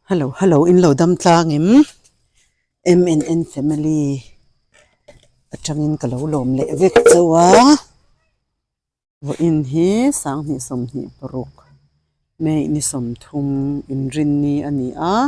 Hello hello in lo dam tlang em MNN family atangin ka lo lawm leh vek chauh a vawiin hi sanghnih 26 May ni 30 inrinni a ni a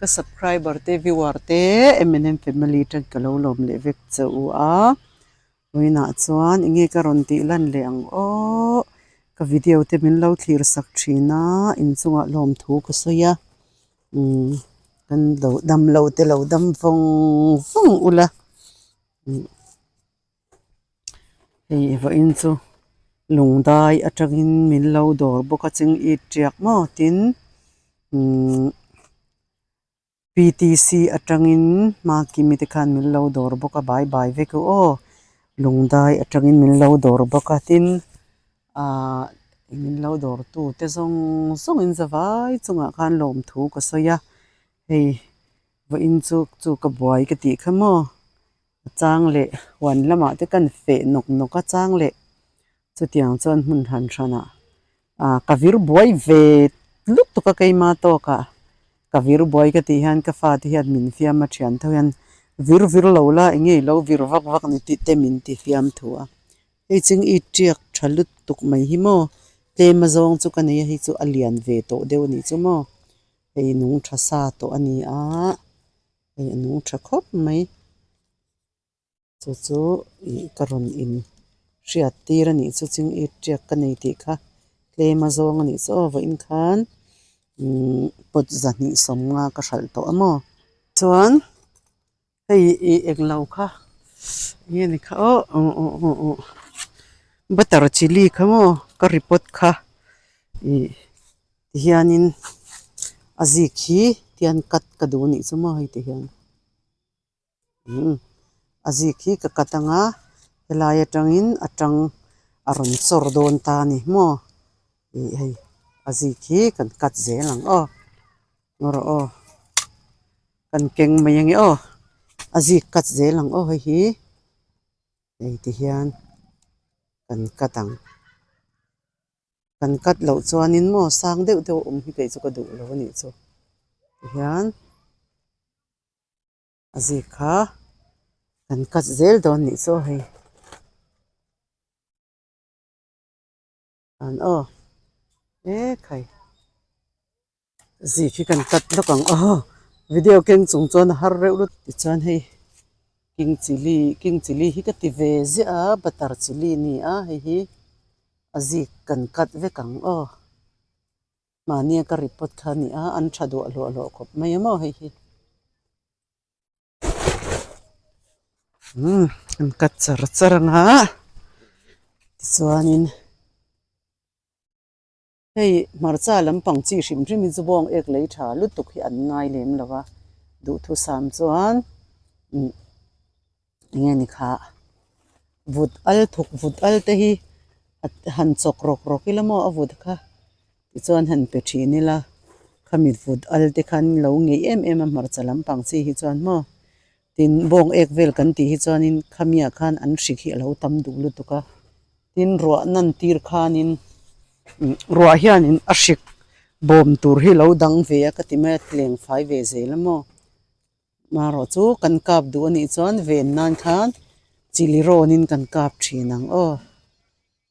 ka subscriber te viewer te MNN family atang ka lo lawm leh vek chauh a. Vawiinah chuan enge ka rawn tih lan leh ang aw ka video te min lo thlir sak thin a inchungah lawmthu ka sawi a umm kan lo dam lo te lo dam vawng vawng ula umm hei vawiin chu lung dai atangin min lo dawr bawk a ching it tiak maw tin umm. PTC atangin Makimi te khan min lo dawr bawk a bai bai vek u aw lungdai atangin min lo dawr bawk a tin ahh min lo dawr tu te zawng zawng in zavai chungah khan lawmthu ka sawi a hei vawiin chu chu ka buai ka tih kha maw a chang leh huan lamah te kan feh nawk nawk a chang leh chutiang chuan hmun hran hranah ah ka vir buai ve lutuk a keima tawkah ka vir buai ka tih hian ka fate hian min fiam a thian tho hian vir vir lo la eng nge ilo vir vak vak ni tih te min ti fiam thu a hei ching i tiak tha lutuk mai hi maw tlem a zawng chu ka nei a hei chu a lian ve tawh deuh a nih chu maw hei nung tha sa tawh a ni a hei a nung tha khawp mai. Chu chu ih ka rawn in hriat tir a nih chu ching it tiak ka nei tih kha tlem a zawng a nih chu aw vawiin khan umm pot zahnih sawmnga ka hralh tawh a maw chuan hei ih englo kha enge ni kha aw aw aw aw aw butter chilli kha maw ka report kha ih tihianin a zik hi tian cut ka duh a nih chu maw hei tihian. Umm a zik hi ka cut ang a helai atangin a tang a rawn chawr dawn ta a ni maw ih hei a zik hi kan cut zel ang aw ngaw rawh aw kan keng mai ange aw a zik cut zel ang aw hei hi hei ti hian kan cut ang. Kan cut loh chuanin maw sang deuh deuh a awm hi kei chu ka duh lo a nih chu tihian a zik kha kan cut zel dawn nih chu hei an aw e khai zik hi kan cut lawk ang aw video keng chung chuan a har reuh lut tichuan hei king chilli king chilli hi ka ti ve ziah a butter chilli a ni a hei hi a zik kan cut vek ang aw. Mahnia ka report kha a ni a, an tha duah hluah hluah khawp mai a maw hei hi. Umm an cut char char ang a, tichuanin hei hmarcha lampang chi hrim hrim hi chu bawng ek lei tha lutuk hi an ngai lem lo va, duhthusam chuan umm enge ni kha vut al thuk vut al te hi han chawk rawk rawk ila maw a vut kha tichuan han pe thin ila khami vut al te khan lo ngei em em a hmarcha lampang chi hi chuan maw tin bawng ek vel kan tih hi chuanin khamiah khan an hrik hi a lo tam duh lutuk a tin ruah nan tir khanin ruah hianin a hrik bawm tur hi lo dang ve a ka ti mai a tleng fai ve zel a maw. Marawh chu kan kap duh a nih chuan ven nan khan chili rawnin kan kap thin ang aw.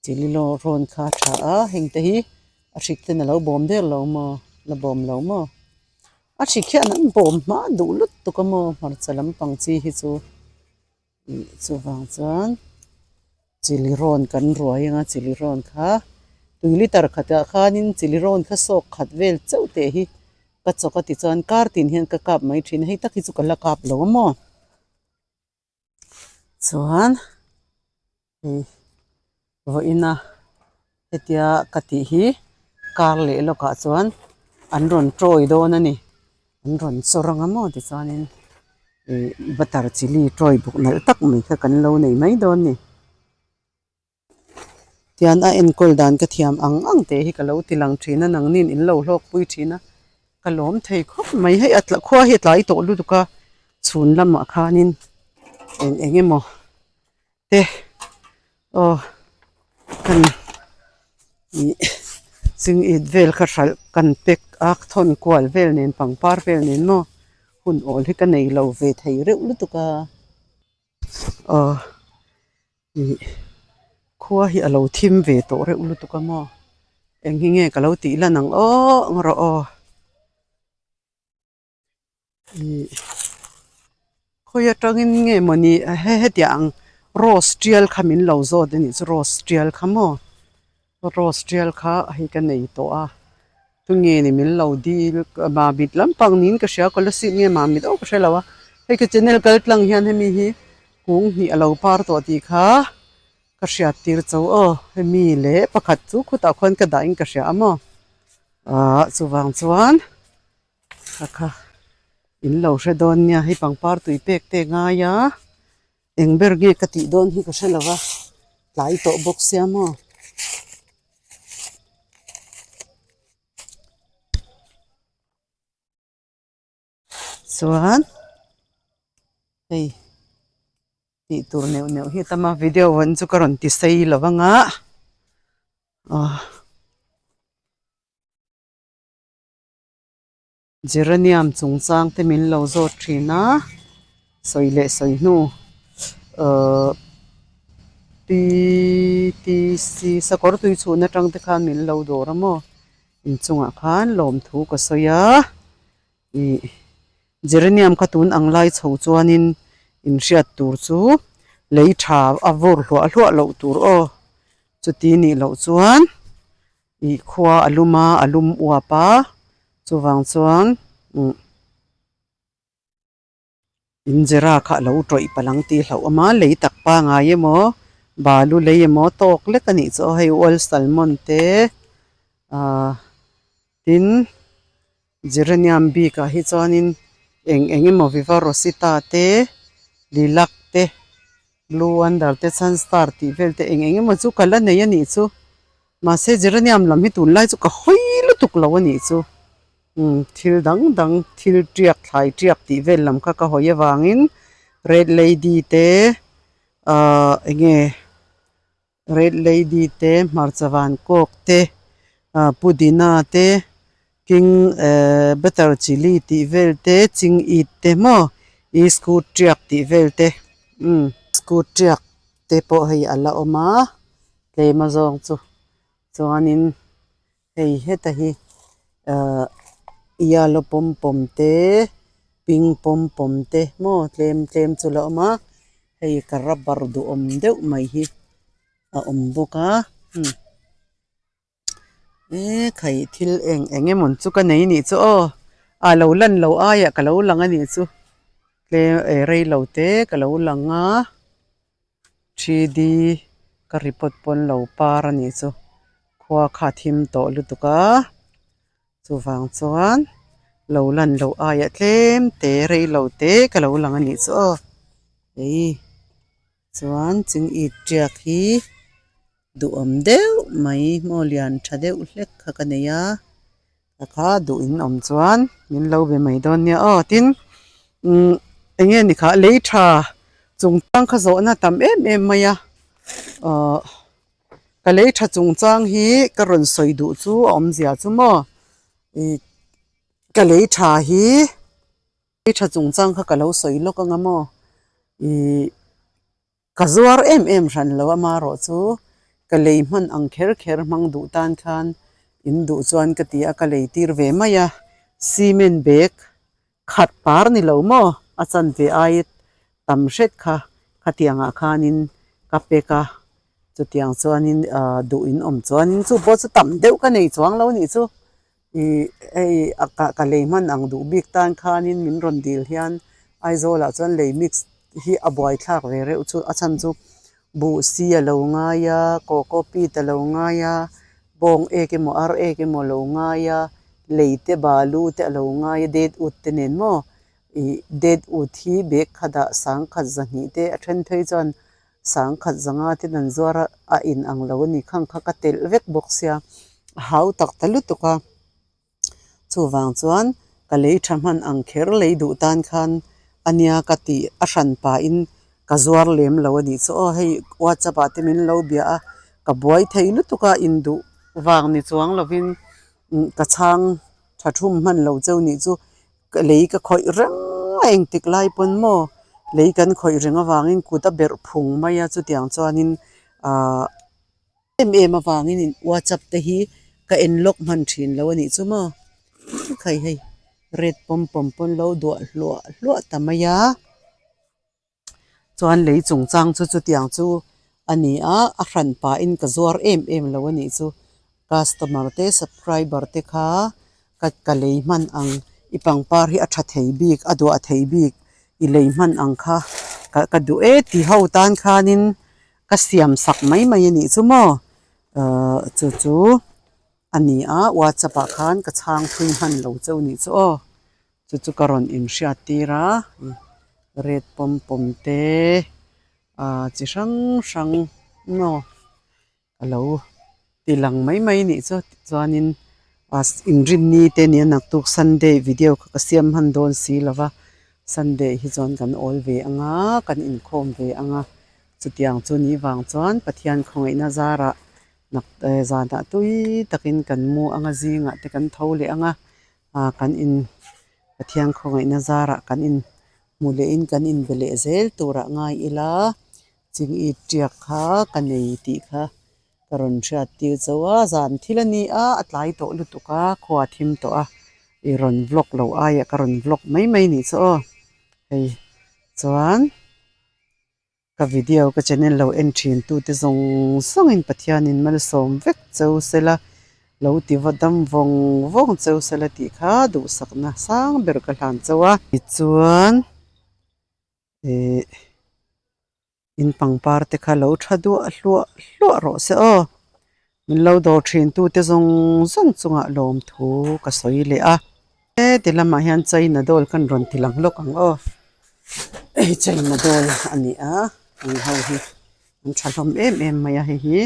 Chili rawn kha a tha a, heng te hi a hrik ten a lo bawm der lo maw, la bawm lo maw. A hrik hian an bawm hma duh lutuk a maw hmarcha lampang chi hi chu. Ih chuvang chuan chili rawn kan ruai anga chili rawn kha tui liter khatah khanin chili rawn kha sawk khat vel chauh teh hi ka chawk a tichuan kar tin hian ka kap mai thin a hei tak hi chu ka la kap lo a maw chuan hei vawiina hetia ka tih hi kar leh lawkah chuan an rawn tawi dawn a ni an rawn chawr ang a maw tichuanin ih butter chilli tawi buk nalh tak mai kha kan lo nei mai dawn a ni tian a enkawl dan ka thiam ang ang teh hi ka lo ti lang thin a nangnin in lo hlawk pui thin a ka lawm thei khawp mai hei a khua hi a tlai tawh lutuk a chhun lamah khanin eng eng emaw. Te aw kan ih ching it vel kha hralh kan pack a thawn kual vel nen pangpar vel nen maw hun awl hi ka nei lo ve thei reuh lutuk a aw ih khua hi a lo thim ve tawh reuh lutuk a maw eng hi nge ka lo tih lan ang aw ang rawh aw. Ih khawi atangin nge mawni he hetiang ang rose tial kha min lo zawt a nih chu rose tial kha maw rose tial kha hei ka nei tawh a tunge ni min lo dil mamit lampang niin ka hria kolasib nge mamit aw ka hre lo a hei ka channel kal tlang hian hemi hi kung hnih a lo par tawh tih kha ka hriat tir cho aw hemi leh pakhat chu khutah khuan ka dah in ka hria a maw ah chuvang chuan. A kha in lo hre dawn nia hei pangpar tui pek te ngai a eng ber nge ka tih dawn hi ka hre lo va tlai tawh bawk sia maw. Chuan hei tih tur neuh neuh hi a tam a video an chu ka rawn ti sei lo vang a aw. Geranium chungchang te min lo zawt thin a sawi leh sawi hnu ahh p t c sakawr tui chhun atang te khan min lo dawr a maw inchungah khan lawmthu ka sawi a ih geranium kha tun ang lai chho chuanin inhriat tur chu lei tha a vawr hluah hluah loh tur aw chuti nih loh chuan. Ih khua a lum a a lum uap a chuvang chuan umm inzira kha a lo tawih palh ang tih hlauh awm a lei tak pangai emaw balu lei emaw tawk lek a nih chu aw hei oil salmon te ahh tin geranium bik ah hi chuanin eng eng emaw viva rosita te lilac te. Blue wonder te sun star tih vel te eng eng emaw chu ka la nei a nih chu mahse geranium lam hi tunlai chu ka hawi lutuk lo a nih chu umm thil dang dang thil tiak thlai tiak tih vel lam kha ka hawi avangin red lady te ahh eng nge red lady te hmarcha van kawk te ah pudina te king ehh butter chilli tih vel te ching it te maw iskut tiak tih vel te umm iskut tiak te pawh hei a la awm a tlem a zawng chu chuanin hei heta hi ahh yellow pawm pawm te pink pawm pawm te maw tlem tlem chu la awm a hei ka rubber duhawm deuh mai hi a awm bawk a umm. E khai thil eng eng emaw chu ka nei nih chu aw a lo lan lo aiah ka lo lang a nih chu tlem eh rei lo te ka lo lang a 3D ka report pawn lo par a nih chu khua kha a thim tawh lutuk a chuvang chuan lo lan loh aiah tlem te rei lo te ka lo lang a nih chu aw ei. Chuan ching it tiak hi duhawm deuh mai maw lian tha deuh hlek kha ka nei a ka kha duh in awm chuan min lo be mai dawn nia aw tin umm eng nge ni kha lei tha chungchang kha zawhna tam em em mai a ahh ka lei tha chungchang hi ka rawn sawi duh chu a awmzia chu maw ih ka lei tha hi. I tha chungchang kha ka lo sawi lawk anga maw ih ka zuar em em hran lo amarawh chu ka lei hman ang kher kher hmang duh tan khan in duh chuan ka ti a ka lei tir ve mai a cement bag khat par ni lo maw a chanve ai tam hret kha khatiang ah khanin ka pack a chutiang chuanin ah duh in awm chuanin chu pawh chu tam deuh ka nei chuang lo nih chu. Ih hei a kah ka lei hman ang duh bik tan khanin min rawn dil hian Aizawl ah chuan lei mix hi a buai thlak ve reuh chu a chhan chu buh si a lo ngai a coco pit a lo ngai a bawng ek emaw ar ek emaw a lo ngai a lei te balu te a lo ngai a det ut te nen maw ih det ut hi bag khat ah sangkhat zahnih te a then phei chuan sangkhat zanga ten an zuar a a in ang lo a ni khang kha ka telh vek bawk sia a hau tak ta lutuk a chuvang chuan ka lei tha hman ang kher lei duh tan khan a nia ka tih a hran pahin ka zuar lem lo a nih chu aw hei whatsapp ah te min lo bia a ka buai thei lutuk a induh vang ni chuang lovin ka chhang. Tha thum hman lo cheu nih chu ka lei ka khawih reng a engtik lai pawn maw lei kan khawih reng avangin kut a berh phung mai a chutiang chuanin ahh em em avangin in whatsapp te hi ka en lawk hman thin lo a nih chu maw khai hei red pawm pawm pawn lo duah hluah hluah ta mai a. Chuan lei chungchang chu chutiang chu a ni a, a hran pahin ka zuar em em lo a nih chu. Customer te subscriber te kha ka ka lei hman ang i pangpar hi a tha thei bik a duah thei bik i lei hman ang kha ka ka duh e ti ho tan khanin ka siam sak mai mai a nih chu maw ahh chu chu a ni a whatsapp ah khan ka chhang thui hman lo cheu nih chu aw. Chu chu ka rawn inhriat tir a red pawm pawm te ah chi hrang hrang maw a lo ti lang mai mai nih chu tichuanin ah inrinni te nia naktuk sunday video kha ka siam hman dawn si lo va sunday hi chuan kan awl ve ang a kan inkhawm ve ang a chutiang chu ni vang chuan Pathian khawngaihna zarah nak zanah tui takin kan mu ang a zingah te kan tho leh ang a. ah kan in Pathian khawngaihna zarah kan in hmu leh in kan in be leh zel turah ngai ila chingit tiak kha ka nei tih kha ka rawn hriat tir chauh a zan thil a ni a a tlai tawh lutuk a khua a thim tawh a i rawn vlog loh aiah ka rawn vlog mai mai nih chu aw hei chuan. Ka video ka channel lo en thin tu te zawng zawng in Pathian in malsawm vek cheu sela lo ti va dam vawng vawng cheu sela tih kha duhsakna sang ber ka hlan chauh a. Tichuan ih in pangpar te kha lo tha duah hluah hluah rawh se aw. Min lo dawr thin tu te zawng zawng chungah lawmthu ka sawi leh a. Heti lamah hian China doll kan rawn ti lang lawk ang aw. Hei China doll a ni a, ang ho hi an tha hlawm em em mai a hei hi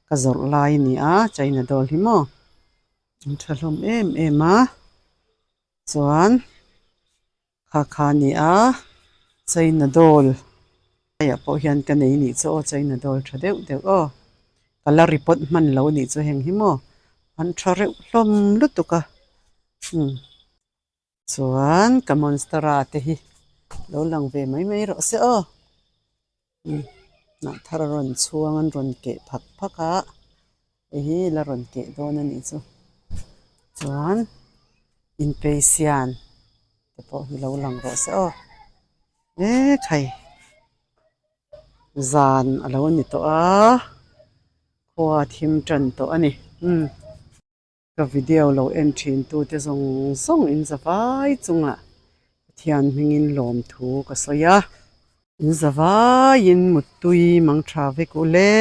ka zawrh lai a ni a China doll hi maw an tha hlawm em em a chuan kha kha a ni a China doll haiah pawh hian ka nei nih chu aw China doll tha deuh deuh aw ka la report hman lo a nih chu heng hi maw an tha reuh hlawm lutuk a umm chuan ka monstera te hi lo lang ve mai mai rawh se aw umm hnah thar a rawn chhuang an rawn keh phak phak a hei hi la rawn keh dawn a nih chu chuan inpeisian te pawh hi lo lang rawh se aw e khai zan a lo ni tawh a khua thim tan tawh a ni umm. Ka video lo en thin tu te zawng zawng in zavai chungah Pathian hmingin lawmthu ka sawi a. In zavaiin muttui mang tha vek u le.